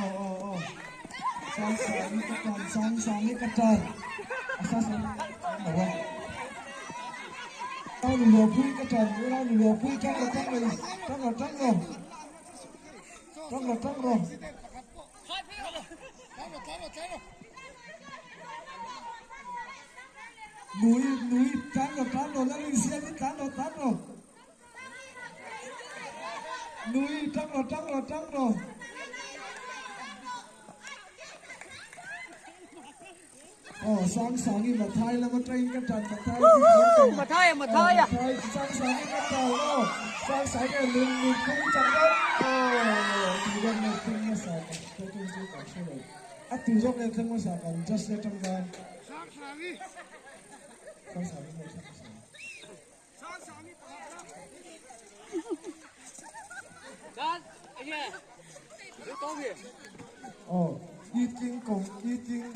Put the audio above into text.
Aw aw aw Sangsangi ka tan Sangsangi ka tan a Sangsangi lo a Nau nu luahpui ka tan nau nu luahpui tang rawh tang rawh tang rawh tang rawh tang rawh tang rawh. Nui nui tlan rawh tlan rawh Lalin siamin tlan rawh tlan rawh Nui tang rawh tang rawh tang rawh. Aw Sangsangi Mathai lam atangin ka tan Mathai Woohoo Mathai a Mathai a Mathai Sangsangi ka tan aw Sangsangi a nun nun phung chak deuh aw ti zawk nge thleng hmasa ka ka tum chu ka hre lo a tu zawk nge thleng hmasa kan just le tang khan Sangsangi Sangsangi nge thleng hmasa Aw eating kawng eating.